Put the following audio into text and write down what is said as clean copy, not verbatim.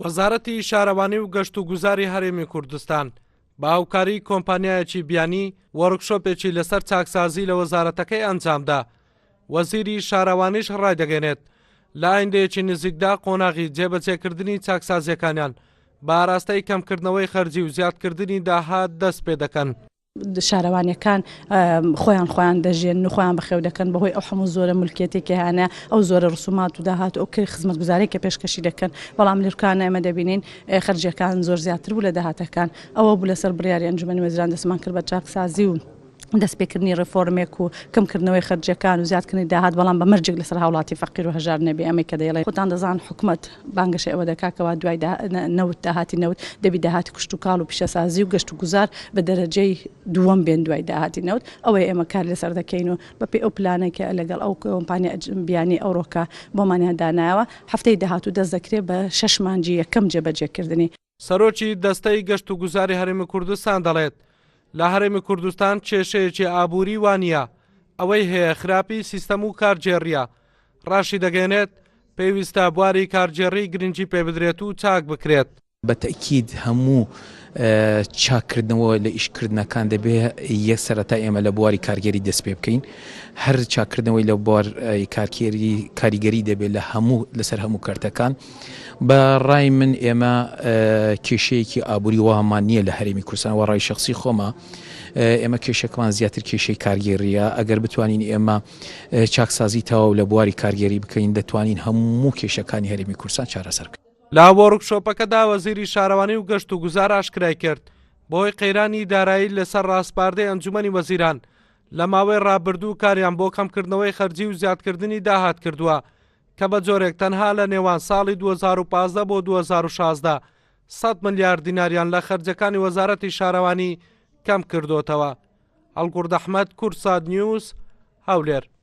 وەزارەتی شارەوانی و گەشتوگوزاری هەرێمی کوردستان بە هاوکاری کۆمپانیایەکی بیانی وۆرکشۆپێکی لەسەر چاکسازی لە وەزارەتەکەی ئەنجامدا. وەزیری شارەوانیش ڕایدەگەێنێت، لە ئایندەیەکی نزیکدا قۆناغی جێبەجێکردنی چاکسازییەکانیان بە ئاراستەی کەمکردنەوەی خەرجی و زیادکردنی داهات دەست پێدەکەن. شارەوانیەکان خۆیان خۆیان دەژێنن و خۆیان بەخێو دەکەن بەهۆی ئەو هەموو زۆرە ملکیەتێک کە هەیانە ئەو زۆرە ڕسومات و داهات و ئەو کرێ خزمەتگوزاری کە پێشکەشی دەکەن بەڵام لێرکانە ئێمە دەبینین خەرجیەکان زۆر زیاتر بوو لە داهاتەکان ئەوە بوو لەسەر بڕیاری ئەنجومەنی وەزیران دەستمان کرد بە چاکسازی و دەستپێکردنی ڕێفۆرمێک و کەمکردنەوەی خەرجیەکان و زیادکردنی داهات بەڵام بە مەرجێک لەسەر هاوڵاتی فەقیر و هەژار نەبێ ئەمەی کە دەیڵێن خۆتان دەزان حکومەت بانگەشەی ئەوە دەکات کەوا دوای نەوت داهاتی نەوت دەبی داهاتی کشتوکاڵ و پیشەسازی و گەشت و گوزار بە دەرەجەی دووەم بێن دوای داهاتی نەوت ئەوەیە ئێمە کار لەسەر دەکەین و بەپێی ئەو پلانەی کە لەگەڵ ئەو کۆمپانیا بیانی ئەوڕۆکە بۆمانیان دانایەوە هەفتەی داهاتوو دەست دەکرێت بە شەش مانگی یەکەم جێبەجێکردنی. سەرۆکی دەستەی گەشتوگوزاری هەرێمی کوردستان دەڵێت، لە هەرێمی کوردستان کێشەیەکی ئابووری وا نییە، ئەوەی هەیە خراپی سیستەم و کارگێڕییە. ڕاشیدەگەیەنێت، پێویستە بواری کارگێڕی گرنگی پێبدرێت و چاک بکرێت. بە تەئکید هەموو چاککردنەوە لە ئیشکردنەکان دەبێ یەک سەرەتا ئێمە لە بواری کارگێری دەست پێ بکەین هەر چاککردنەوەی لە بوار کارکێری کاریگەری دەبێت لە هەموو لەسەر هەموو کەرتەکان بە ڕای من ئێمە کێشەیەکی ئابووری وامان نییە لە هەرێمی کوردستان وە ڕای شخصی خۆمە ئێمە کێشەکەمان زیاتر کێشەی کارگێڕیە ئەگەر بتوانین ئێمە چاکسازی تەواو لە بواری کارگێری بکەین دەتوانین هەموو کێشەکانی هەرێمی کوردستان چارەسەر بکەین. لە وۆرکشۆپەکەدا وەزیری شارەوانی و گەشتوگوزار ئاشکرای کرد، بەهۆی قەیرانی دارایی لەسەر ڕاسپاردەی ئەنجومەنی وەزیران لە ماوەی ڕابردوو کاریان بۆ کەمکردنەوەی خەرجی و زیادکردنی داهات کردووە کە بە جۆرێک تەنها لە نێوان ساڵی 2015 بۆ 2016 100 ملیار دیناریان لە خەرجەکانی وەزارەتی شارەوانی کەم کردۆتەوە. هەڵگوڕد ئەحمەد، کوردسات نیوز، هەولێر.